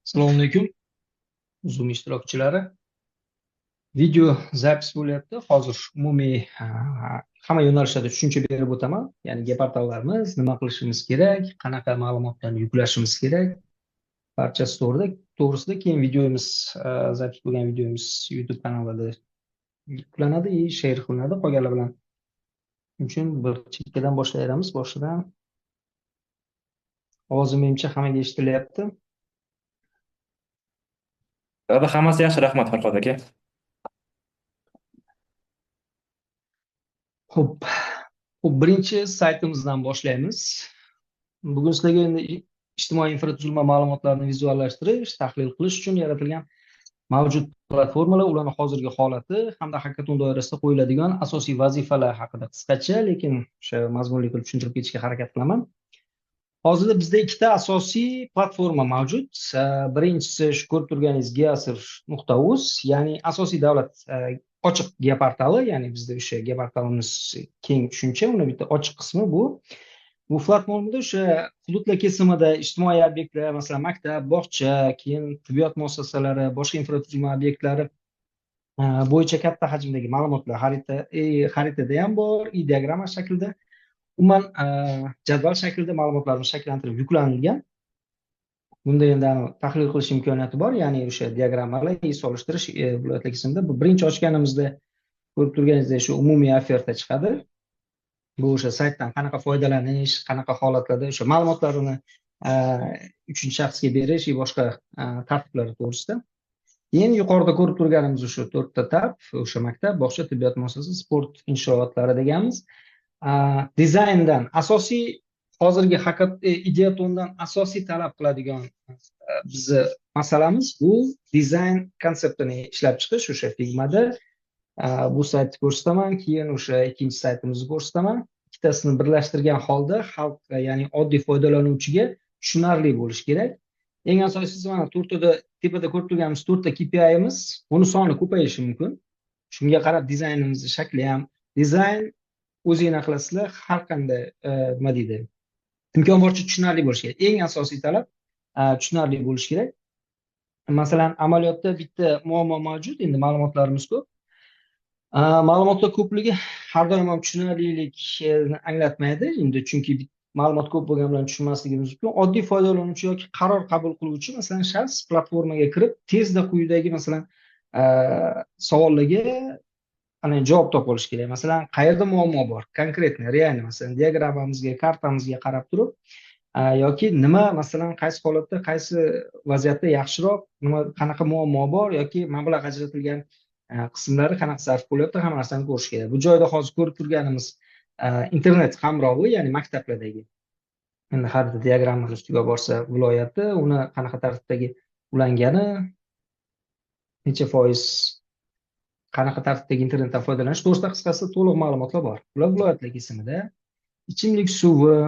Assalomu alaykum, Zoom ishtirokchilari. Video запись bo'lyapti. Hozir umumiy hamma yo'nalishlarda tushuncha berib o'taman. Ya'ni geoportallarimiz, nima qilishimiz kerak, qanaqa ma'lumotlarni yuklashimiz kerak. Barchasi to'g'risida keyin videomiz, запись bo'lgan videomiz YouTube kanalida yuklanadi и share qilinadi qolganlar bilan. Shuning uchun bir chekkadan boshlayveramiz, boshidan. Ovozim menimcha hammaga eshitilyapti. Hozir hammasi yaxshi, rahmat, Farhod aka. Xo'p. Xo'p, birinchi saytimizdan boshlaymiz. Bugun sizlarga endi ijtimoiy infratuzilma ma'lumotlarini vizuallashtirish, tahlil qilish uchun yaratilgan mavjud platformalar, ularning hozirgi holati hamda hakaton doirasida qo'yiladigan asosiy vazifalar haqida qisqacha, lekin o'sha mazmunli qilib tushuntirib ketishga harakat qilaman. Hozirda bizda ikkita asosiy platforma mavjud. Birinchisi shu ko'rib turganingiz geasr.uz, ya'ni asosiy davlat ochiq geoportali, ya'ni bizda o'sha geoportalimiz keng tushuncha, uni bitta ochiq qismi bu. Bu platformada o'sha hududlar kesimida ijtimoiy obyektlar, masalan, maktab, bog'cha, keyin tibbiyot muassasalari, boshqa infratuzilma obyektlari bo'yicha katta hajmdagi ma'lumotlar xaritada ham bor, и diagramma shaklida, umuman jadval shaklida ma'lumotlarni shakllantirib yuklanilgan. Bunda endi tahlil qilish imkoniyati bor, ya'ni o'sha diagrammalar solishtirish viloyatlar kesimida. Bu birinchi ochganimizda ko'rib turganingizdek shu umumiy oferta chiqadi. Bu o'sha saytdan qanaqa foydalanish, qanaqa holatlarda o'sha ma'lumotlarini uchinchi shaxsga berish va boshqa tartiblari to'g'risida. Keyin yuqorida ko'rib turganimiz o'sha to'rtta tab, o'sha maktab, bog'cha, tibbiyot muassasasi, sport inshootlari deganmiz. Dizayndan asosiy hozirgi ideatondan asosiy talab qiladigan bizni masalamiz bu dizayn konseptini ishlab chiqish o'sha Figmada. Bu saytni ko'rsataman, keyin o'sha ikkinchi saytimizni ko'rsataman. Ikkitasini birlashtirgan holda xalq, ya'ni oddiy foydalanuvchiga tushunarli bo'lishi kerak. Eng asosiysi mana to'rtada tepada ko'rib turganimiz to'rtta KPI'miz, buni soni ko'payishi mumkin. Shunga qarab dizaynimizni shakli ham, dizayn o'zinglar qilasizlar, har qanday nima deydi, imkon boricha tushunarli bo'lishi kerak. Eng asosiy talab tushunarli bo'lishi kerak. Masalan, amaliyotda bitta muammo mavjud, endi ma'lumotlarimiz ko'p. Ma'lumotlar ko'pligi har doim ham tushunarlilikni anglatmaydi. Endi chunki ma'lumot ko'p bo'lgani bilan tushunmasligimiz mumkin. Oddiy foydalanuvchi yoki qaror qabul qiluvchi, masalan, shaxs platformaga kirib, tezda quyidagi, masalan, savollarga ana javob topib olish kerak. Masalan, qayerda muammo bor? Konkretно, реально, masalan, diagrammamizga, kartamizga qarab turib, yoki nima, masalan, qaysi holatda, qaysi vaziyatda yaxshiroq, nima, qanaqa muammo bor yoki mablag' ajratilgan qismlari qanaqa sarf bo'lyapti, hamma narsani ko'rish kerak. Bu joyda hozir ko'rib turganimiz internet qamrovi, ya'ni maktablardagi. Endi har bitta diagrammani ustiga borsa viloyati, uni qanaqa tartibdagi ulangani, necha foiz qanaqa tartibdagi internetdan foydalanish to'g'risida qisqasi to'liq ma'lumotlar bor. Ular viloyatlar kesimida ichimlik suvi,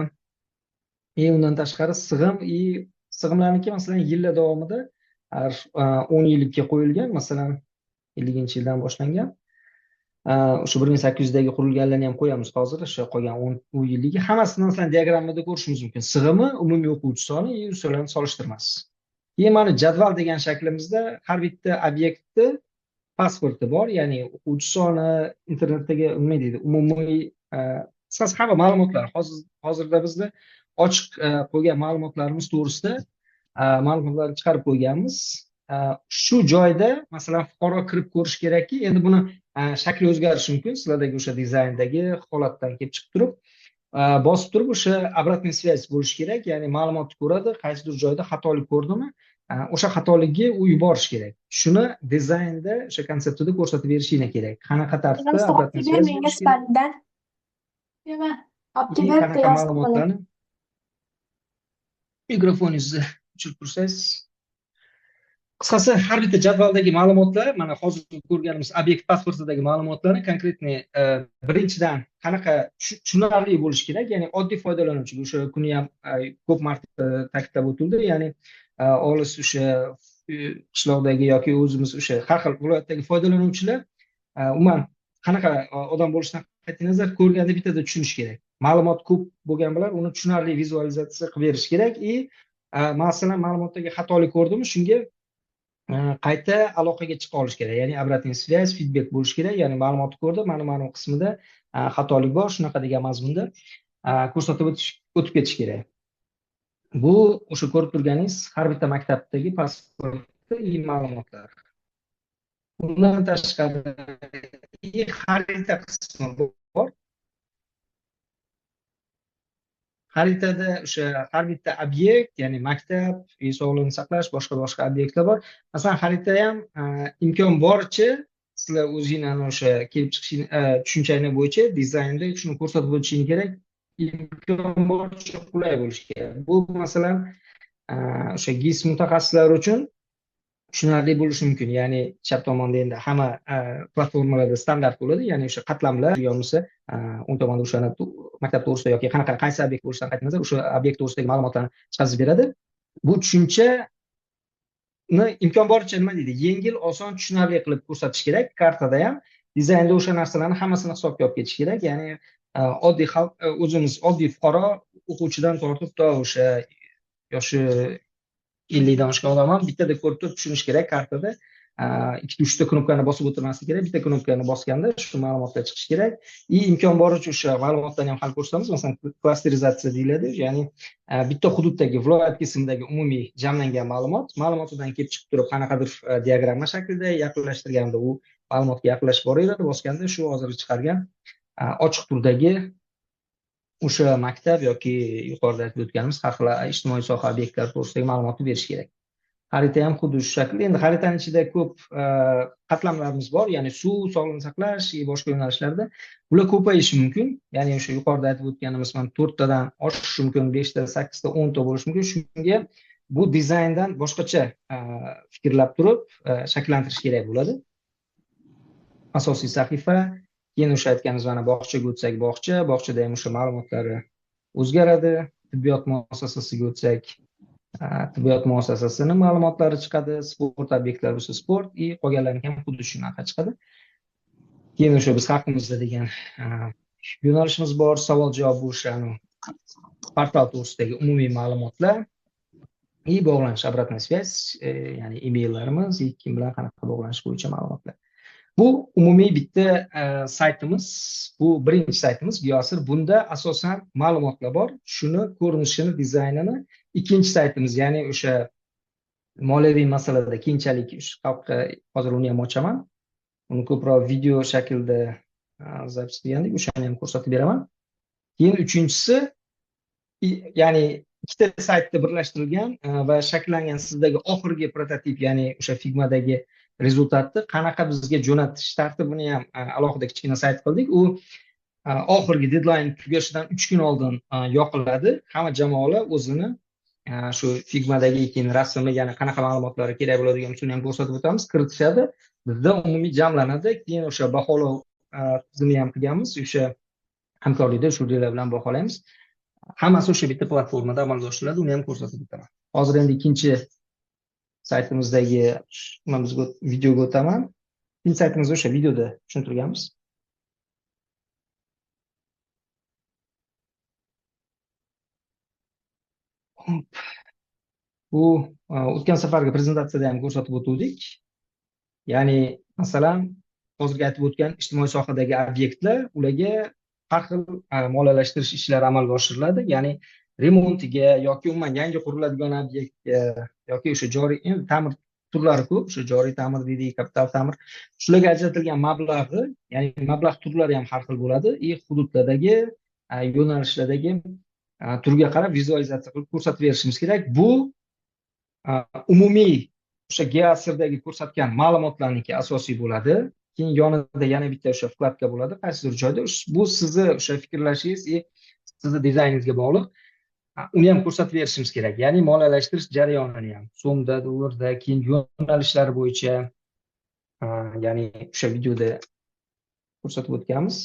undan tashqari sig'im, sig'imlarniki masalan yillar davomida har 10 yillikka qo'yilgan, masalan 50-yildan boshlangan. O'sha 1800dagi qurilganlarni ham qo'yamiz hozir, o'sha qolgan 10 yilligi hammasini masalan diagrammada ko'rishimiz mumkin. Sig'imi, umumiy o'quvchi soni, usullarni solishtirmasiz. Keyin mana jadval degan shaklimizda har bitta obyektni pasporti bor, ya'ni o'quvchi soni, internetdagi nima deydi, umumiy qisqasi hamma ma'lumotlar. Hozirda bizda ochiq qo'ygan ma'lumotlarimiz to'g'risida ma'lumotlarni chiqarib qo'yganmiz. Shu joyda masalan fuqaro kirib ko'rish kerakki, endi buni shakli o'zgarishi mumkin, sizlardagi o'sha dizayndagi holatdan kelib chiqib turib, bosib turib o'sha обратная связь bo'lishi kerak, ya'ni ma'lumotni ko'radi, qaysidir joyda xatolik ko'rdimi, o'sha xatolikni u yuborish kerak. Shuni dizaynda o'sha konseptida ko'rsatib berishinglar kerak. Qanaqa tartibda обратная связь bo'lishi kerak? Qanaqa ma'lumotlarni mikrofoningizni o'chirib tursangiz. Qisqasi har bitta jadvaldagi ma'lumotlar, mana hozir ko'rganimiz obyekt pasportidagi ma'lumotlarni konkretniy birinchidan qanaqa tushunarli bo'lishi kerak, ya'ni oddiy foydalanuvchiga o'sha kuni ham ko'p marta ta'kidlab o'tildi, ya'ni olis o'sha qishloqdagi yoki o'zimiz o'sha har xil viloyatdagi foydalanuvchilar umuman qanaqa odam bo'lishidan qat'iy nazar ko'rganda bittada tushunish kerak. Ma'lumot ko'p bo'lgan bilan uni tushunarli vizualizatsiya qilib berish kerak. И Masalan, ma'lumotdagi xatolik ko'rdimi, shunga qayta aloqaga chiqa olish kerak. Ya'ni обратная связь, feedback bo'lishi kerak. Ya'ni ma'lumotni ko'rdi, mana qismida xatolik bor, shunaqa degan mazmunda ko'rsatib o'tib ketish kerak. Bu o'sha ko'rib turganingiz har bitta maktabdagi pasportda ma'lumotlar. Undan tashqari xarita qismi bor. Xaritada o'sha har bitta obyekt, ya'ni maktab, sog'liqni saqlash, boshqa obyektlar bor. Masalan, xarita ham imkon boricha sizlar o'zinglarni o'sha kelib chiqishing, tushunchanglar bo'yicha dizaynda shuni ko'rsatib o'tishing kerak. Imkon boricha qulay bo'lishi kerak. Bu masalan, o'sha GIS mutaxassislari uchun tushunarli bo'lishi mumkin. Ya'ni chap tomonda endi hamma platformalarda standart bo'ladi, ya'ni o'sha qatlamlar yo bo'lmasa o'ng tomonda o'shani maktab to'g'risida yoki qanaqa qaysi obyekt bo'lishidan qat'iy nazar o'sha obyekt to'g'risidagi ma'lumotlarni chiqarib beradi. Bu tushunchani imkon boricha nima deydi, yengil, oson, tushunarli qilib ko'rsatish kerak. Kartada ham dizaynda o'sha narsalarni hammasini hisobga olib ketish kerak. Ya'ni oddiy xalq, o'zimiz oddiy fuqaro, o'quvchidan tortib to o'sha yoshi 50 dan oshgan odam ham bittada ko'rib turib tushunish kerak kartada. Ikkita uchta knopkani bosib o'tirmaslik kerak, bitta knopkani bosganda shu ma'lumotlar chiqishi kerak. Imkon boricha o'sha ma'lumotlarni ham hal ko'rsatamiz. Masalan, klasterizatsiya deyiladi, ya'ni bitta hududdagi viloyat kesimidagi umumiy jamlangan ma'lumot, ma'lumotidan kelib chiqib turib qanaqadir diagramma shaklida yaqinlashtirganda u ma'lumotga yaqinlashib boraveradi, bosganda shu hozir chiqargan ochiq turdagi o'sha maktab yoki yuqorida aytib o'tganimiz har xil ijtimoiy soha obyektlari to'g'risidagi ma'lumotni berish kerak. Xarita ham xuddi shu shaklda. Endi xaritani ichida ko'p qatlamlarimiz bor, ya'ni suv, sog'liqni saqlash va boshqa yo'nalishlarda ular ko'payishi mumkin. Ya'ni o'sha yuqorida aytib o'tganimiz mana 4 tadan oshishi mumkin, 5 ta, 8 ta, 10 ta bo'lishi mumkin. Shunga bu dizayndan boshqacha fikrlab turib shakllantirish kerak bo'ladi. Asosiy sahifa, keyin o'sha aytganimiz mana bog'chaga o'tsak bog'cha, bog'chada ham o'sha ma'lumotlari o'zgaradi. Tibbiyot muassasasiga o'tsak, tibbiyot muassasasini ma'lumotlari chiqadi, sport obyektlari bo'lsa sport, i qolganlarniki ham xuddi shunaqa chiqadi. Keyin o'sha biz haqimizda degan yo'nalishimiz bor, savol javob o'sha portal to'g'risidagi umumiy ma'lumotlar i bog'lanish, обратная связь, ya'ni e-maillarimiz, kim bilan qanaqa bog'lanish bo'yicha ma'lumotlar. Bu umumiy bitta saytimiz, bu birinchi saytimiz GeoAsr. Bunda asosan ma'lumotlar bor. Shuni ko'rinishini, dizaynini. Ikkinchi saytimiz, ya'ni o'sha moliyaviy masalada keyinchalik xalqqa hozir uni ham ochaman. Uni ko'proq video shaklida zapis qilgandik, o'shani ham ko'rsatib beraman. Keyin uchinchisi, ya'ni ikkita saytda birlashtirilgan va shakllangan sizdagi oxirgi prototip, ya'ni o'sha Figmadagi rezultatni qanaqa bizga jo'natish tartibini ham alohida kichkina sayt qildik. U oxirgi deadline tugashidan 3 kun oldin yoqiladi. Hamma jamoalar o'zini shu Figmadagi keyin rasmni, ya'ni qanaqa ma'lumotlari kerak bo'ladigan shuni ham ko'rsatib o'tamiz, kiritishadi. Bizda umumiy jamlanadi. Keyin o'sha baholov tizimini ham qilganmiz. O'sha hamkorlikda shu joylar bilan baholaymiz. Hammasi o'sha bitta platformada amalga oshiriladi, uni ham ko'rsatib o'taman. Hozir endi ikkinchi saytimizdagi nimamizga videoga o'taman. Ikkinchi saytimizda o'sha videoda tushuntirganmiz. Bu o'tgan safargi prezentatsiyada ham ko'rsatib o'tgandik. Ya'ni masalan, hozirgi aytib o'tgan ijtimoiy sohadagi obyektlar, ularga har xil moliyalashtirish ishlari amalga oshiriladi. Ya'ni remontiga yoki umuman yangi quriladigan obyektga yoki o'sha joriy, endi ta'mir turlari ko'p, o'sha joriy ta'mir deydik, kapital ta'mir, shularga ajratilgan mablag'i, ya'ni mablag' turlari ham har xil bo'ladi. Hududlardagi, yo'nalishlardagi turga qarab vizualizatsiya qilib ko'rsatib berishimiz kerak. Bu umumiy o'sha GeoAsrdagi ko'rsatgan ma'lumotlarniki asosiy bo'ladi. Keyin yonida yana bitta o'sha vkladka bo'ladi qaysidir joyda. Bu sizni o'sha fikrlashingiz va sizni dizayningizga bog'liq. Uni ham ko'rsatib berishimiz kerak. Ya'ni moliyalashtirish jarayonini ham so'mda, dollarda, keyin yo'nalishlari bo'yicha, ya'ni o'sha videoda ko'rsatib o'tganmiz.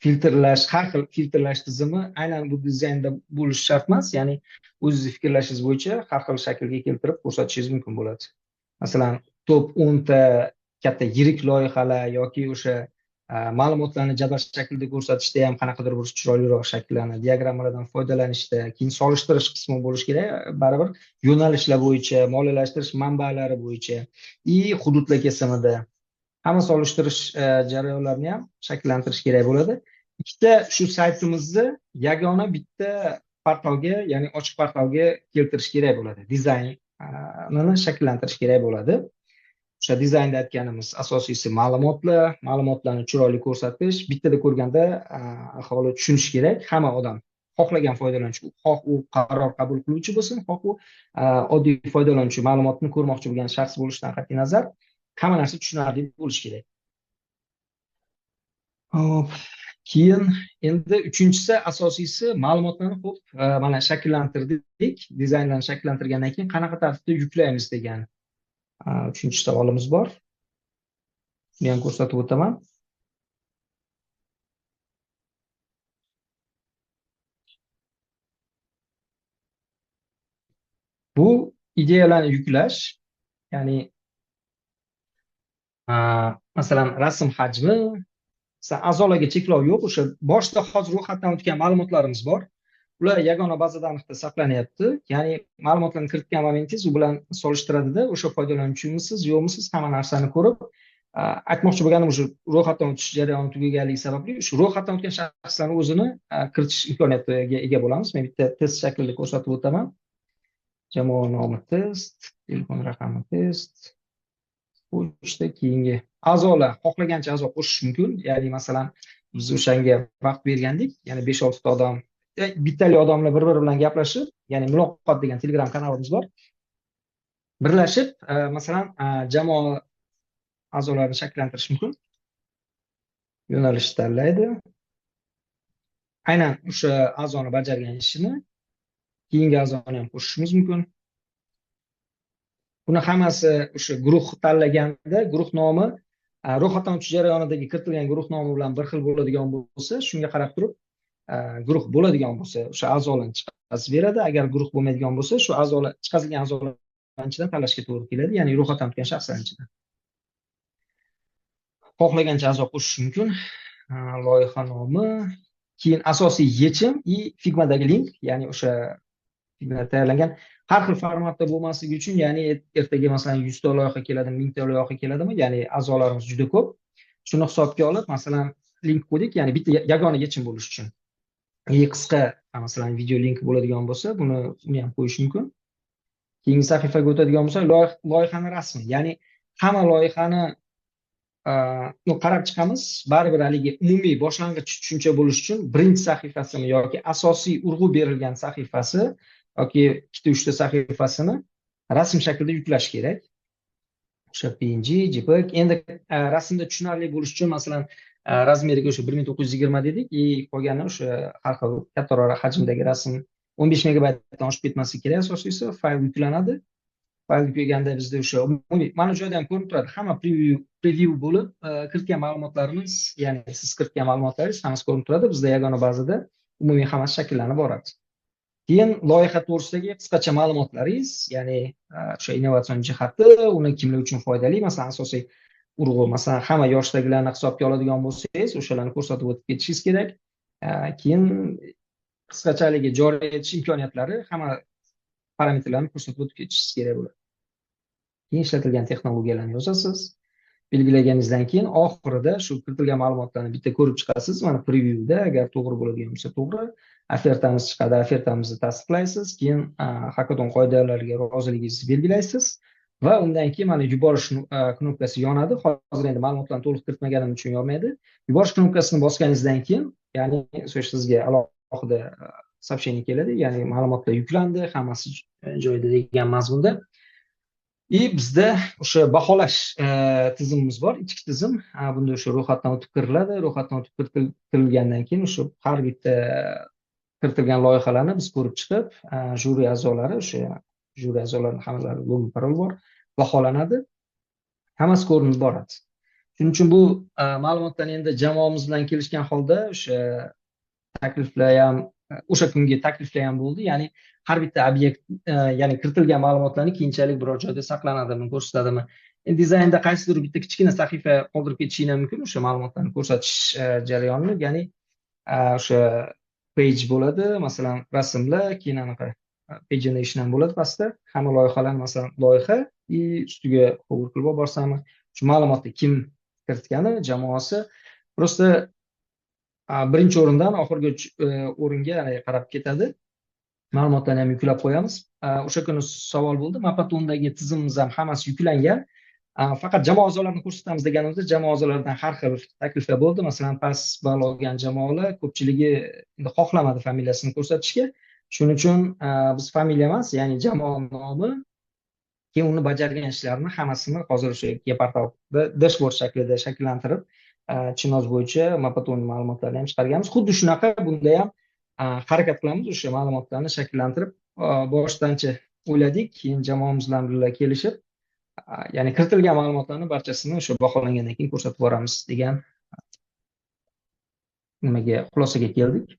Filtrlash, har xil filtrlash tizimi aynan bu dizaynda bo'lishi shart emas, ya'ni o'zingiz fikrlashingiz bo'yicha har xil shaklga keltirib ko'rsatishingiz mumkin bo'ladi. Masalan, top 10 ta katta yirik loyihalar yoki o'sha Ma'lumotlarni jadval shaklida ko'rsatishda ham qanaqadir bir chiroyliroq shakllarni, diagrammalardan foydalanishda, keyin solishtirish qismi bo'lishi kerak. Baribir yo'nalishlar bo'yicha, moliyalashtirish manbalari bo'yicha и hududlar kesimida hamma solishtirish jarayonlarini ham shakllantirish kerak bo'ladi. Ikkita shu saytimizni yagona bitta portalga, ya'ni ochiq portalga keltirish kerak bo'ladi. Dizaynini shakllantirish kerak bo'ladi. O'sha dizaynda aytganimiz asosiysi ma'lumotlar, ma'lumotlarni chiroyli ko'rsatish, bittada ko'rganda aholi tushunishi kerak. Hamma odam xohlagan foydalanuvchi, xoh u qaror qabul qiluvchi bo'lsin, xoh u oddiy foydalanuvchi, ma'lumotni ko'rmoqchi bo'lgan shaxs bo'lishidan qat'iy nazar, hamma narsa tushunarli bo'lishi kerak. Hop, keyin endi uchinchisi, asosiysi ma'lumotlarni ko'p mana shakllantirdik, dizaynlarni shakllantirgandan keyin qanaqa tartibda yuklaymiz degan uchinchi savolimiz bor. Buni ham ko'rsatib o'taman. Bu ideyalarni yuklash, ya'ni masalan rasm hajmi, masalan a'zolarga cheklov yo'q, o'sha boshida hozir ro'yxatdan o'tgan ma'lumotlarimiz bor. Ular yagona baza daniqda saqlanyapti. Ya'ni ma'lumotlarni kiritgan momentingiz u bilan solishtiradida, o'sha foydalanuvchimisiz, yo'qmisiz, hamma narsani ko'rib, aytmoqchi bo'lganim o'sha ro'yxatdan o'tish jarayoni tugaganligi sababli shu ro'yxatdan o'tgan shaxslarni o'zini kiritish imkoniyatiga ega bo'lamiz. Men bitta test shaklida ko'rsatib o'taman. Jamoa nomi test, telefon raqami test. Pochta, keyingi a'zolar, xohlagancha a'zo qo'shish mumkin. Ya'ni masalan biz o'shanga vaqt bergandik, ya'ni 5-6 ta odam, bittali odamlar bir-biri bilan gaplashib, ya'ni muloqot degan Telegram kanalimiz bor. Birlashib, masalan, jamoa a'zolarini shakllantirish mumkin. Yo'nalish tanlaydi. Aynan o'sha a'zoni bajargan ishini keyingi a'zoni ham qo'shishimiz mumkin. Buni hammasi o'sha guruh tanlaganda guruh nomi, ro'yxatdan o'tish jarayonidagi kiritilgan guruh nomi bilan bir xil bo'ladigan bo'lsa, shunga qarab turib, guruh bo'ladigan bo'lsa, o'sha a'zolarni chiqazib beradi. Agar guruh bo'lmaydigan bo'lsa, shu a'zolar chiqazilgan a'zolar ichidan tanlashga to'g'ri keladi, ya'ni ro'yxatdan o'tgan shaxslar ichidan. Xohlagancha a'zo qo'shish mumkin. Loyiha nomi, keyin asosiy yechim и Figma'dagi link, ya'ni o'sha Figma'da tayyorlangan har xil formatda bo'lmasligi uchun, ya'ni ertaga masalan 100 ta loyiha keladimi, 1000 ta loyiha keladimi, ya'ni a'zolarimiz juda ko'p. Shuni hisobga olib, masalan, link qo'ydik, ya'ni bitta yagona yechim bo'lishi uchun. Qisqa masalan video link bo'ladigan bo'lsa, uni ham qo'yish mumkin. Keyingi sahifaga o'tadigan bo'lsak, loyihani rasmi, ya'ni hamma loyihani qarab chiqamiz. Baribir haligi umumiy boshlang'ich tushuncha bo'lishi uchun birinchi sahifasini yoki asosiy urg'u berilgan sahifasi yoki ikkita uchta sahifasini rasm shaklida yuklash kerak. O'sha PNG, JPEG. Endi rasmda tushunarli bo'lishi uchun masalan razmeriga o'sha 1920 dedik, и qolgani o'sha har xil kattaroq hajmdagi rasm 15 megabaytdan oshib ketmasligi kerak asosiysi. Fayl yuklanadi. Fayl yuklaganda bizda o'sha umumiy mana shu joyda ham ko'rinib turadi. Hamma preview bo'lib, kiritgan ma'lumotlarimiz, ya'ni siz kiritgan ma'lumotlaringiz hammasi ko'rinib turadi. Bizda yagona bazada umumiy hammasi shakllanib boradi. Keyin loyiha to'g'risidagi qisqacha ma'lumotlaringiz, ya'ni o'sha innovatsion jihati, uni kimlar uchun foydali, masalan asosiy urg'u, masalan hamma yoshdagilarni hisobga oladigan bo'lsangiz, o'shalarni ko'rsatib o'tib ketishingiz kerak. Keyin qisqachaligi joriy etish imkoniyatlari, hamma parametrlarni ko'rsatib o'tib ketishingiz kerak bo'ladi. Keyin ishlatilgan texnologiyalarni yozasiz. Belgilaganingizdan keyin oxirida shu kiritilgan ma'lumotlarni bitta ko'rib chiqasiz. Mana previewda agar to'g'ri bo'ladigan bo'lsa to'g'ri, ofertamiz chiqadi, ofertamizni tasdiqlaysiz. Keyin hackathon qoidalariga roziligingizni belgilaysiz va undan keyin mana yuborish knopkasi yonadi. Hozir endi ma'lumotlarni to'liq kiritmaganim uchun yonmaydi. Yuborish knopkasini bosganingizdan keyin, ya'ni sizga alohida сообщение keladi, ya'ni ma'lumotlar yuklandi, hammasi joyida degan mazmunda. И bizda o'sha baholash tizimimiz bor, ichki tizim. Bunda o'sha ro'yxatdan o'tib kiriladi. Ro'yxatdan o'tib kirilgandan keyin o'sha har bitta kiritilgan loyihalarni biz ko'rib chiqib, juri a'zolari, o'sha juri a'zolarining hammalari logo parol bor, baholanadi. Hammasi ko'rinib boradi. Shuning uchun bu ma'lumotdan endi jamoamiz bilan kelishgan holda o'sha takliflar ham, o'sha kungi takliflar ham bo'ldi. Ya'ni har bitta obyekt, ya'ni kiritilgan ma'lumotlarni keyinchalik biror joyda saqlanadimi, ko'rsatadimi? Endi dizaynda qaysidir bitta kichkina sahifa qoldirib ketishing ham mumkin o'sha ma'lumotlarni ko'rsatish jarayonini, ya'ni o'sha page bo'ladi, masalan, rasmlar, keyin anaqa pagination ham bo'ladi pastda. Hamma loyihalarni, masalan, loyiha и ustiga hover qilib olib borsami, shu ma'lumotni kim kiritgani, jamoasi, просто birinchi o'rindan oxirgi o'ringa qarab ketadi. Ma'lumotlarni ham yuklab qo'yamiz. O'sha kuni savol bo'ldi, Mapatondagi tizimimiz ham hammasi yuklangan. Faqat jamoa a'zolarini ko'rsatamiz deganimizda jamoa a'zolaridan har xil takliflar bo'ldi. Masalan, past ball olgan jamoalar ko'pchiligi endi xohlamadi familiyasini ko'rsatishga. Shuning uchun biz familiya emas, ya'ni jamoa nomi, keyin uni bajargan ishlarini hammasini hozir o'sha portalda dashboard shaklida shakllantirib, Chinoz bo'yicha Mapaton ma'lumotlarini ham chiqarganmiz. Xuddi shunaqa bunda ham harakat qilamiz o'sha ma'lumotlarni shakllantirib, boshidancha o'yladik, keyin jamoamiz bilan birga kelishib, ya'ni kiritilgan ma'lumotlarni barchasini o'sha baholangandan keyin ko'rsatib boramiz degan nimaga, xulosaga keldik.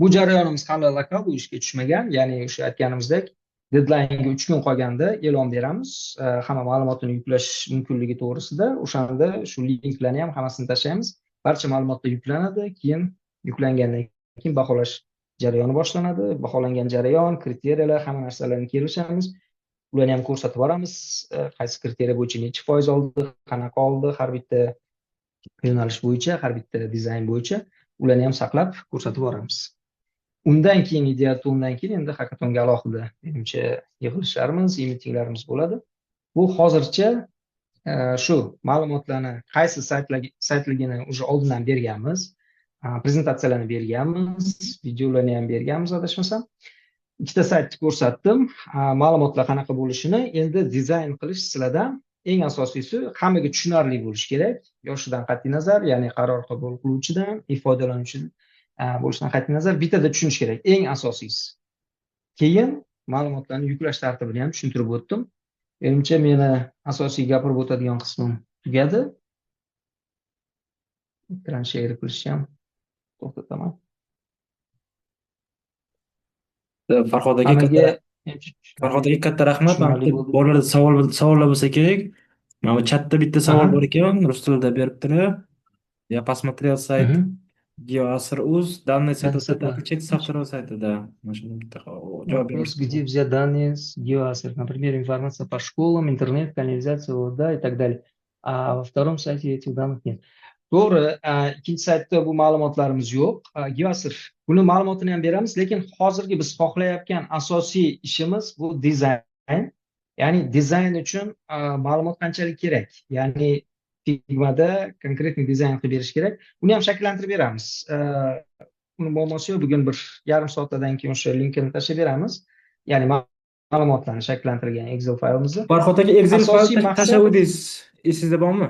Bu jarayonimiz hali lokal, bu ishga tushmagan, ya'ni o'sha aytganimizdek, deadline'ga 3 kun qolganda e'lon beramiz hamma ma'lumotini yuklash mumkinligi to'g'risida. O'shanda shu linklarni ham hammasini tashlaymiz, barcha ma'lumotlar yuklanadi. Keyin yuklangandan keyin baholash jarayoni boshlanadi. Baholangan jarayon, kriteriyalar, hamma narsalarni kelishamiz, ularni ham ko'rsatib boramiz, qaysi kriteriya bo'yicha nechi foiz oldi, qanaqa oldi, har bitta yo'nalish bo'yicha, har bitta dizayn bo'yicha ularni ham saqlab ko'rsatib boramiz. Undan keyin, ideatondan keyin endi hakatonga alohida, menimcha, yig'ilishlarimiz, mitinglarimiz bo'ladi. Bu hozircha shu ma'lumotlarni qaysi saytligini уже oldindan berganmiz, prezentatsiyalarni berganmiz, videolarni ham berganmiz, adashmasam. Ikkita saytni ko'rsatdim, ma'lumotlar qanaqa bo'lishini. Endi dizayn qilish sizlardan. Eng asosiysi, hammaga tushunarli bo'lishi kerak, yoshidan qat'iy nazar, ya'ni qaror qabul qiluvchidan, foydalanuvchi bo'lishidan qat'iy nazar bittada tushunish kerak eng asosiysi. Keyin ma'lumotlarni yuklash tartibini ham tushuntirib o'tdim. Menimcha, meni asosiy gapirib o'tadigan qismim tugadi. Ekran share qilishni ham to'xtataman. Farhod aka, Hammaga katta, Farhod aka, katta rahmat. Mana tushunarli bo'ldi. Bolalarda savollar bo'lsa kerak. Mana bu chatda bitta savol bor ekan, rus tilida beribdilar. Я посмотрел сайт GeoAsr.uz, данные сайта отличается со второго сайта, да. Mana shuni bitta javob Вопрос, где взять данные с GeoAsr? Например, информация по школам, интернет, канализация, вода и так далее. А во втором сайте этих данных нет. To'g'ri, ikkinchi saytda bu ma'lumotlarimiz yo'q. GeoAsr buni ma'lumotini ham beramiz, lekin hozirgi biz xohlayotgan asosiy ishimiz bu dizayn. Ya'ni dizayn uchun ma'lumot qanchalik kerak? Ya'ni Figmada конкретный dizayn qilib berish kerak. Uni ham shakllantirib beramiz. Uni muammosi yo'q. Bugun bir yarim soatdan keyin o'sha linkini tashlab beramiz. Ya'ni ma'lumotlarni shakllantirgan Excel faylimizni. Farhod aka, Excel Asosiy fayl maqsad tashladingiz, esingizda bormi?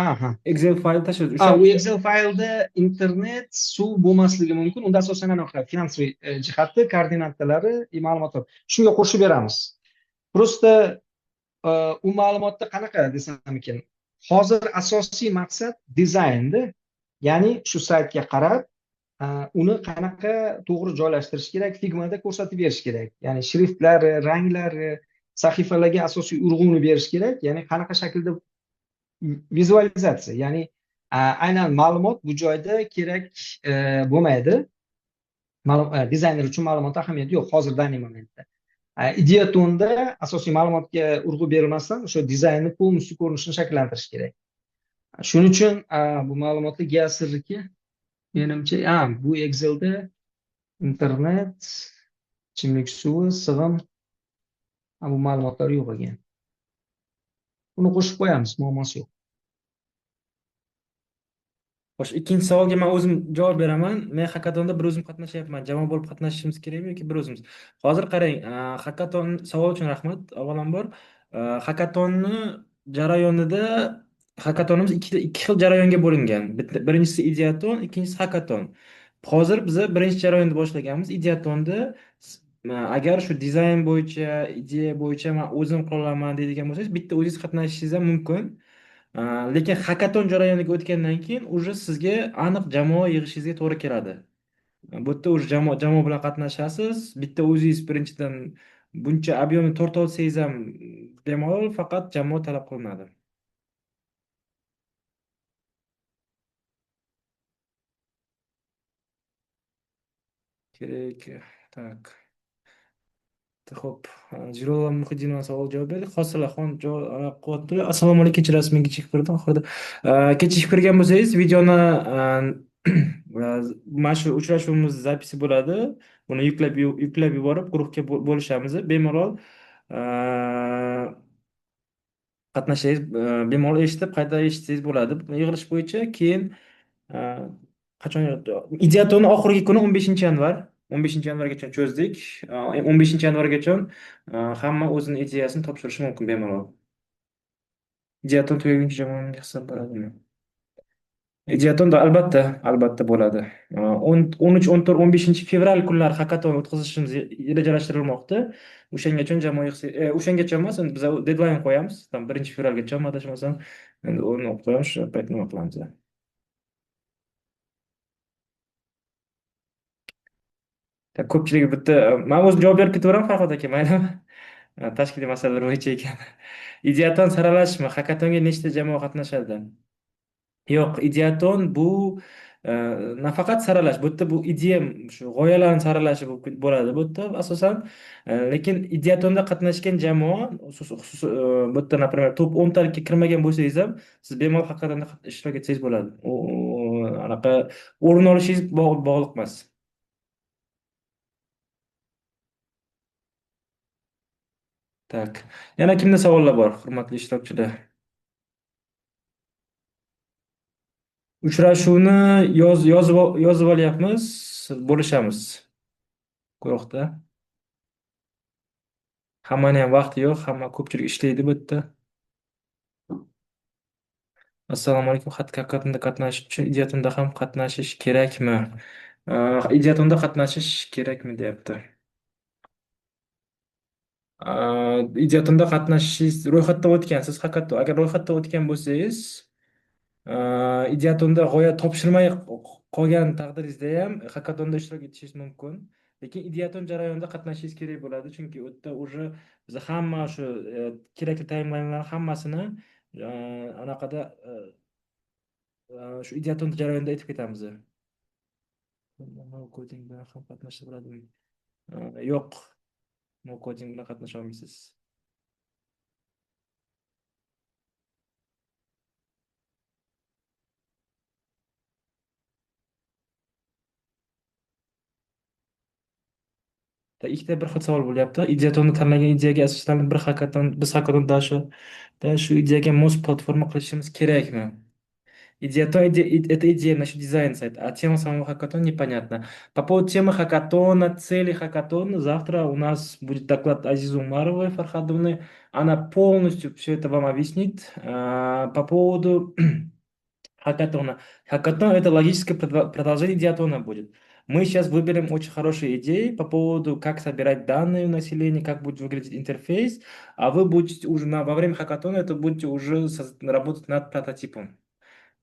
Aha. Excel fayl tashladingiz. U Excel faylda internet, suv bo'lmasligi mumkin. Unda asosan anaqa finansiy jihati, koordinatalari, ma'lumotlar. Shunga qo'shib beramiz. Просто u ma'lumotda qanaqa desam ekan? Hozir asosiy maqsad dizaynda, ya'ni shu saytga qarab uni qanaqa to'g'ri joylashtirish kerak, Figmada ko'rsatib berish kerak. Ya'ni shriftlari, ranglari, sahifalarga asosiy urg'uni berish kerak, ya'ni qanaqa shaklda vizualizatsiya, ya'ni aynan ma'lumot bu joyda kerak bo'lmaydi. Dizayner uchun ma'lumot ahamiyati yo'q hozir, данный momentda. Ideatonda asosiy ma'lumotga urg'u berilmasdan, o'sha dizaynni полностью ko'rinishini shakllantirish kerak. Shuning uchun bu ma'lumotlar GeoAsrniki, menimcha, bu Excelda internet, ichimlik suvi, sig'im, bu ma'lumotlar yo'q ekan. Uni qo'shib qo'yamiz, muammosi yo'q. Xo'sh, ikkinchi savolga men o'zim javob beraman. Men hakatonda bir o'zim qatnashyapman. Jamoa bo'lib qatnashishimiz kerakmi yoki bir o'zimiz? Hozir qarang, hakaton, savol uchun rahmat avvalambor. Hakatonni jarayonida, hakatonimiz ikki xil jarayonga bo'lingan. Birinchisi ideaton, ikkinchisi hakaton. Hozir biz birinchi jarayonni boshlaganmiz. Ideatonda agar shu dizayn bo'yicha, ideya bo'yicha men o'zim qila olaman deydigan bo'lsangiz, bitta o'zingiz qatnashishingiz ham mumkin. Lekin hakaton jarayoniga o'tgandan keyin уже sizga aniq jamoa yig'ishingizga to'g'ri keladi. Bu yerda уже jamoa bilan qatnashasiz. Bitta o'zingiz birinchidan buncha объем ni torta olsangiz ham bemalol, faqat jamoa talab qilinadi. Kerak. Так. Xo'p, Zirola Muhiddinova savol javob berdi. Hosilaxon qilyapti. Assalomu alaykum, kechirasiz, men kechikib kirdim. Oxirida kechikib kirgan bo'lsangiz, videoni mana shu uchrashuvimiz zapisi bo'ladi. Buni yuklab yuborib, guruhga bo'lishamiz. Bemalol qatnashangiz, bemalol eshitib, qayta eshitsangiz bo'ladi. Yig'ilish bo'yicha keyin qachon ideatonni oxirgi kuni 15 yanvar. 15 yanvargacha cho'zdik. 15 yanvargacha hamma o'zini ideyasini topshirishi mumkin bemalol. Ideaton tugaguncha jamoamga hisob bo'ladimi? Ideatonda albatta, albatta bo'ladi. 13, 14, 15 fevral kunlari hakaton o'tkazishimiz rejalashtirilmoqda. O'shangacha jamoa o'shangacha emas, endi biz deadline qo'yamiz. Tam 1 fevralgacha adashmasam, endi o'rni olib qo'yamiz, shu payt nima qilamiz? Ko'pchiligi bitta, men o'zim javob berib ketaveraman, Farhod aka, maylimi? Tashkiliy masalalar bo'yicha ekan. Ideaton saralashmi? Hakatonga nechta jamoa qatnashadi? Yo'q, ideaton bu nafaqat saralash, bu yerda bu ideya, shu g'oyalarni saralashi bo'ladi bu yerda asosan. Lekin ideatonda qatnashgan jamoa, bu yerda, например, top 10 talikka kirmagan bo'lsangiz ham, siz bemalol hakatonda ishtirok etsangiz bo'ladi. U anaqa o'rin olishingiz bog'liq emas. Tak. Yana kimda savollar bor, hurmatli ishtirokchilar? Uchrashuvni yozib olyapmiz, bo'lishamiz guruhda. Hammani ham vaqti yo'q, hamma ko'pchilik ishlaydi bu yerda. Assalomu alaykum. Hakatonda qatnashish uchun ideatonda ham qatnashish kerakmi? Ideatonda qatnashish kerakmi deyapti. Ideatonda qatnashishingiz ro'yxatdan o'tgansiz, hakaton. Agar ro'yxatdan o'tgan bo'lsangiz, ideatonda g'oya topshirmay qolgan taqdiringizda ham hakatonda ishtirok etishingiz mumkin. Lekin ideaton jarayonida qatnashishingiz kerak bo'ladi, chunki u yerda уже biz hamma shu kerakli timelinelar hammasini anaqada shu ideaton jarayonida aytib ketamiz. No coding bilan ham qatnasha oladimi? Yo'q. No coding bilan qatnasha olmaysiz. Ikkita bir xil savol bo'lyapti. Ideatonni tanlagan ideyaga asoslanib bir hakaton, biz hakaton shu ideyaga mos platforma qilishimiz kerakmi? Идея, это идея насчет дизайна сайта, а тема самого хакатона непонятна. По поводу темы хакатона, цели хакатона, завтра у нас будет доклад Азизы Умаровой Фархадовны. Она полностью все это вам объяснит. По поводу хакатона. Хакатон – это логическое продолжение идеатона будет. Мы сейчас выберем очень хорошие идеи по поводу, как собирать данные у населения, как будет выглядеть интерфейс, а вы будете уже во время хакатона это будете уже работать над прототипом.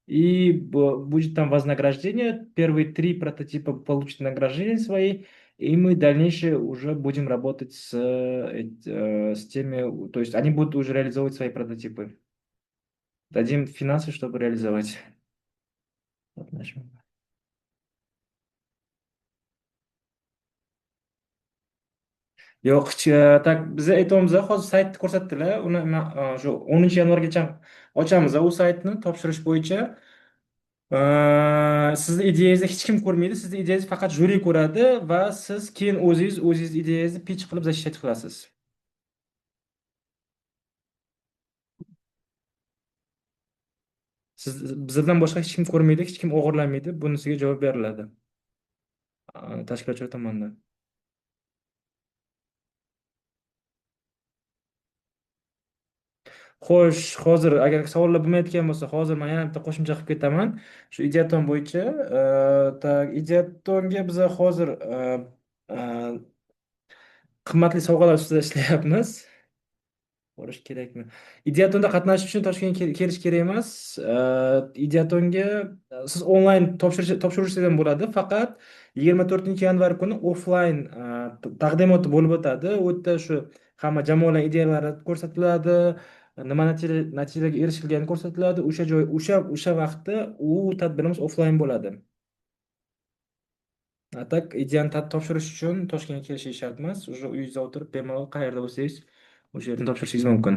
И будет там вознаграждение. Первые 3 прототипа получат награждение свои, и мы дальнейшее уже будем работать с теми, то есть они будут уже реализовывать свои прототипы. Дадим финансы, чтобы реализовать. Вот нажмем. Yo'q, так biz aytyapmiz, hozir saytni ko'rsatdilar. Uni shu 10 yanvargacha ochamiz u saytni topshirish bo'yicha. Sizni ideyangizni hech kim ko'rmaydi, sizni ideyangizni faqat jyuri ko'radi va siz keyin o'zingiz ideyangizni pitch qilib защищать qilasiz. Siz bizdan boshqa hech kim ko'rmaydi, hech kim o'g'irlamaydi. Bunisiga javob beriladi. Tashkilotchilar tomonidan. Xo'sh, hozir agar savollar bo'lmayotgan bo'lsa, hozir men yana bitta qo'shimcha qilib ketaman. Shu ideaton bo'yicha, так, ideatonga biz hozir qimmatli sovg'alar ustida ishlayapmiz. Borish kerakmi? Ideatonda qatnashish uchun Toshkentga kelish kerak emas. Ideatonga siz onlayn topshirishingiz ham bo'ladi. Faqat 24 yanvar kuni offline taqdimoti bo'lib o'tadi. U yerda shu hamma jamoalar ideyalari ko'rsatiladi, nima natijalarga erishilgani ko'rsatiladi. O'sha joy, o'sha vaqtda u tadbirimiz offline bo'ladi. A так ideyani topshirish uchun Toshkentga kelishingiz shart emas. Уже uyingizda o'tirib bemalol qayerda bo'lsangiz, o'sha yerdan topshirishingiz mumkin.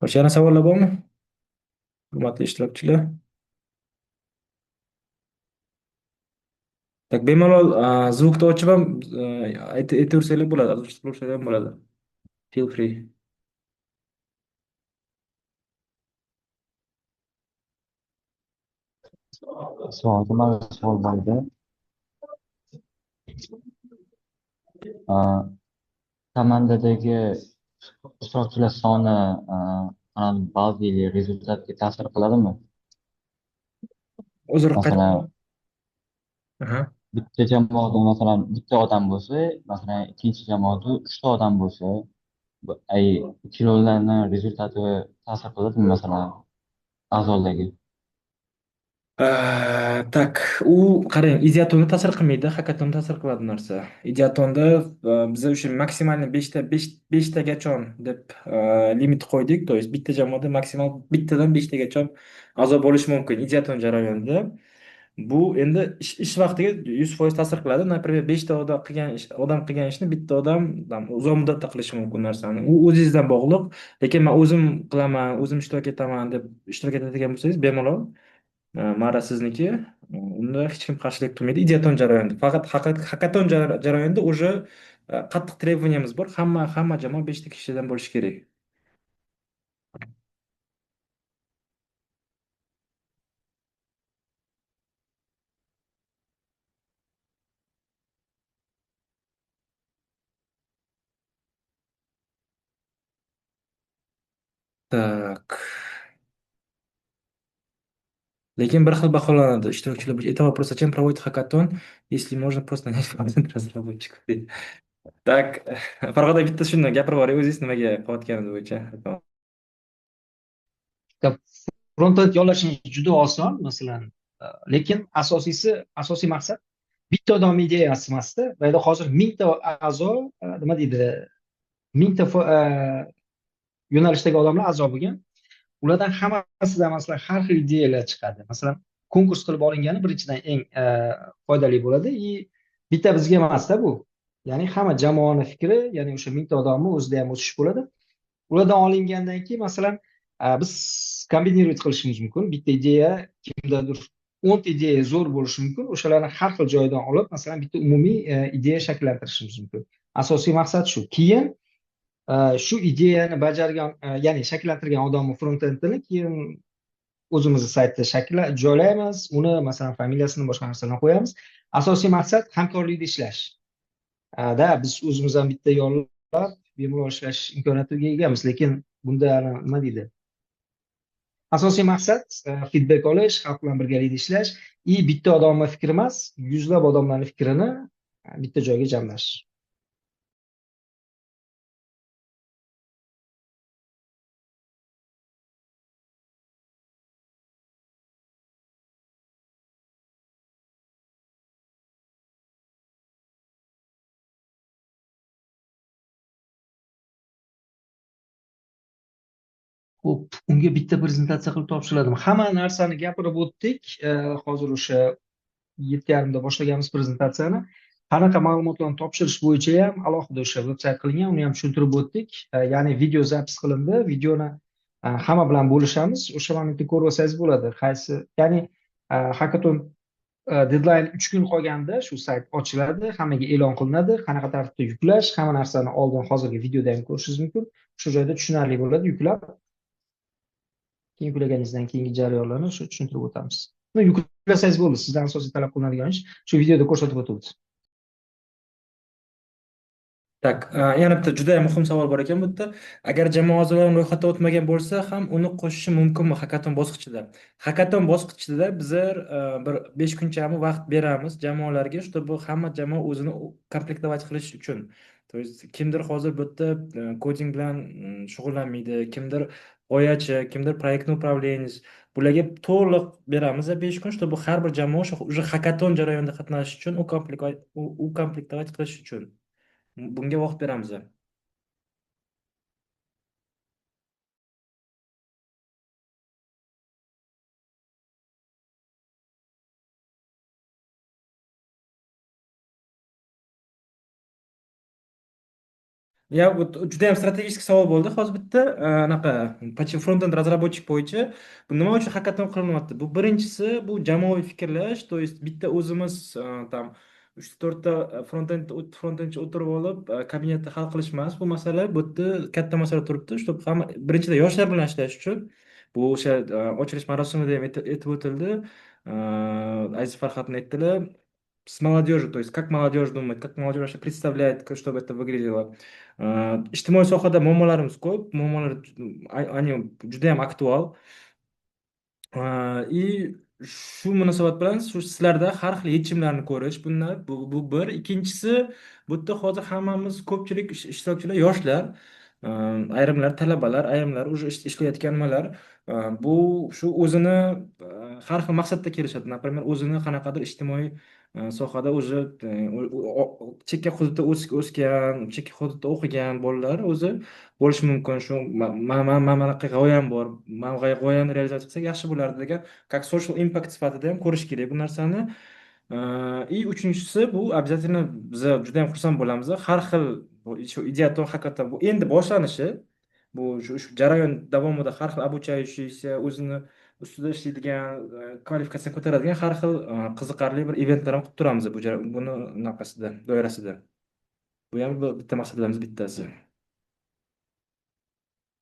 Xo'sh, yana savollar bormi? Hurmatli ishtirokchilar. Так, bemalol звук ni ochib ham aytaversanglar bo'ladi, aytaversanglar ham bo'ladi. Feel free. Assalomu alaykum, manda savol bor edi. Komandadagi ishtirokchilar soni ball или результат ga ta'sir qiladimi? Uzr, Masalan, Aha. bitta jamoada masalan bitta odam bo'lsa, masalan ikkinchi jamoada uchta odam bo'lsa, ay ikkalovlarni результат i ta'sir qiladimi masalan a'zolarga? Так, u qarang, Ideatonda ta'sir qilmaydi, hakatonda ta'sir qiladi narsa. Ideatonda biz o'sha maksimalni 5 ta 5 beshtagacha deb limit qo'ydik. То есть bitta jamoada maksimal bittadan beshtagacha a'zo bo'lishi mumkin Ideaton jarayonida. Bu endi ish vaqtiga 100% ta'sir qiladi. Например, 5 ta odam qilgan ish, odam qilgan ishni bitta odam там uzoq muddatda qilishi mumkin narsani. U o'zingizdan bog'liq. Lekin men o'zim qilaman, o'zim ishtirok etaman deb ishtirok etadigan bo'lsangiz, bemalol marra sizniki. Unda hech kim qarshilik qilmaydi. Ideaton jarayonida. Faqat hakaton jarayonida уже qattiq требования miz bor. Hamma jamoa 5 ta kishidan bo'lishi kerak. Так. Lekin bir xil baholanadi ishtirokchilar bo'yicha. Это вопрос, зачем проводить хакатон, если можно просто нанять фронтенд разработчиков? Так, Farhod aka, bitta shundan gapirib yuboring o'zingiz nimaga qilayotganingiz bo'yicha. Frontend yollashimiz juda oson, masalan, lekin asosiysi, asosiy maqsad bitta odam ideyasi emasda. Bu yerda hozir 1000 ta a'zo, nima deydi, 1000 ta yo'nalishdagi odamlar a'zo bo'lgan. Ulardan hammasidan masalan har xil ideyalar chiqadi. Masalan, konkurs qilib olingani birinchidan eng foydali bo'ladi. И bitta bizga emasda bu. Ya'ni hamma jamoani fikri, ya'ni o'sha 1000 ta odamni o'zida ham o'sish bo'ladi. Ulardan olingandan keyin masalan biz kombinировать qilishimiz mumkin. Bitta ideya kimdadir 10 ta ideya zo'r bo'lishi mumkin. O'shalarni har xil joydan olib, masalan, bitta umumiy ideya shakllantirishimiz mumkin. Asosiy maqsad shu. Keyin shu ideyani bajargan, ya'ni shakllantirgan odamni frontendini keyin o'zimizni saytda shakl joylaymiz. Uni masalan familiyasini, boshqa narsalarni qo'yamiz. Asosiy maqsad hamkorlikda ishlash. Da biz o'zimiz ham bitta yollab bemalol ishlash imkoniyatiga egamiz, lekin bunda nima deydi? Asosiy maqsad feedback olish, xalq bilan birgalikda ishlash и bitta odamni fikri emas, yuzlab odamlarning fikrini bitta joyga jamlash. Xo'p, unga bitta prezentatsiya qilib topshiriladimi? Hamma narsani gapirib o'tdik. Hozir o'sha 7:30 da boshlaganmiz prezentatsiyani. Qanaqa ma'lumotlarni topshirish bo'yicha ham alohida o'sha veb-sayt qilingan, uni ham tushuntirib o'tdik. Ya'ni video запись qilindi, videoni hamma bilan bo'lishamiz. O'sha momentda ko'rib olsangiz bo'ladi. Qaysi, ya'ni hackathon deadline 3 kun qolganda shu sayt ochiladi, hammaga e'lon qilinadi, qanaqa tartibda yuklash, hamma narsani oldin hozirgi videoda ham ko'rishingiz mumkin. Shu joyda tushunarli bo'ladi, yuklab keyin yuklaganingizdan keyingi jarayonlarni shu tushuntirib o'tamiz. No, yuklasangiz bo'ldi, sizdan asosiy talab qilinadigan ish shu videoda ko'rsatib o'tildi. Так, yana bitta juda muhim savol bor ekan bu yerda. Agar jamoa a'zolari ro'yxatdan o'tmagan bo'lsa ham uni qo'shishi mumkinmi hakaton bosqichida? Hakaton bosqichida bizlar bir 5 kunchami vaqt beramiz jamoalarga, чтобы hamma jamoa o'zini комплектовать qilish uchun. То есть kimdir hozir bu yerda coding bilan shug'ullanmaydi, kimdir g'oyachi, kimdir проектный управленец. Bularga to'liq beramiz 5 kun, чтобы har bir jamoa o'sha уже hakaton jarayonida qatnashish uchun, укомплектовать qilish uchun. Bunga vaqt beramiz. Ya, bu juda ham strategik savol bo'ldi. Hozir bitta anaqa frontend разработчик bo'yicha bu nima uchun hakaton qilinyapti? Bu birinchisi, bu jamoaviy fikrlash, то есть bitta o'zimiz там uchta, to'rtta frontendchi o'tirib olib, kabinetda hal qilish emas bu masala. Bu yerda katta masala turibdi, чтобы hamma, birinchidan, yoshlar bilan ishlash uchun. Bu o'sha ochilish marosimida ham aytib o'tildi. Aziz Farhadni aytdilar, с молодежью, то есть как молодежь думает, как молодежь вообще представляет, чтобы это выглядело. Ijtimoiy sohada muammolarimiz ko'p, muammolar, они judayam aktual. И shu munosabat bilan shu sizlarda har xil yechimlarni ko'rish bunda bu bir. Ikkinchisi, bu yerda hozir hammamiz, ko'pchilik ishtirokchilar yoshlar, ayrimlar talabalar, ayrimlar уже ishlayotgan nimalar. Bu shu o'zini har xil maqsadda kelishadi. Например, o'zini qanaqadir ijtimoiy sohada уже chekka hududda o'sgan, chekka hududda o'qigan bolalar o'zi bo'lishi mumkin. Shu man bunaqa g'oyam bor, man g'oyani realizatsiya qilsak yaxshi bo'lardi degan, как social impact sifatida ham ko'rish kerak bu narsani. И uchinchisi, bu обязательно biza juda ham xursand bo'lamiz har xil shu ideaton, hakaton, bu endi boshlanishi. Bu shu jarayon davomida har xil обучающийся, o'zini ustida ishlaydigan, kvalifikatsiyani ko'taradigan har xil qiziqarli bir eventlar ham qilib turamiz bu buni anaqasida, doirasida. Bu ham bitta maqsadlarimiz bittasi.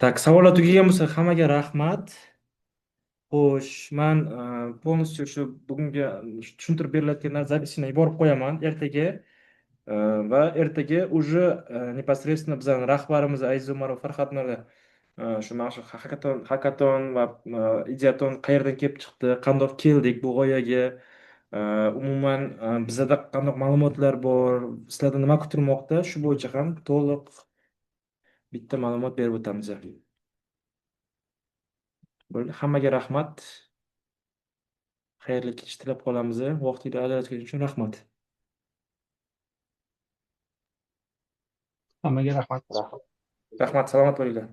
Так, savollar tugagan bo'lsa, hammaga rahmat. Xo'sh, man полностью shu bugungi tushuntirib berilayotgan запись ini yuborib qo'yaman ertaga. Va ertaga уже непосредственно bizani rahbarimiz Aziz Umarov Farhadni shu mana shu hakaton va ideaton qayerdan kelib chiqdi, qandoq keldik bu g'oyaga, umuman bizada qandoq ma'lumotlar bor, sizlarda nima kutilmoqda, shu bo'yicha ham to'liq bitta ma'lumot berib o'tamiz. Bo'ldi, hammaga rahmat. Xayrli kech tilab qolamiz. Vaqtingni ajratganing uchun rahmat. Hammaga rahmat. Rahmat, salomat bo'linglar.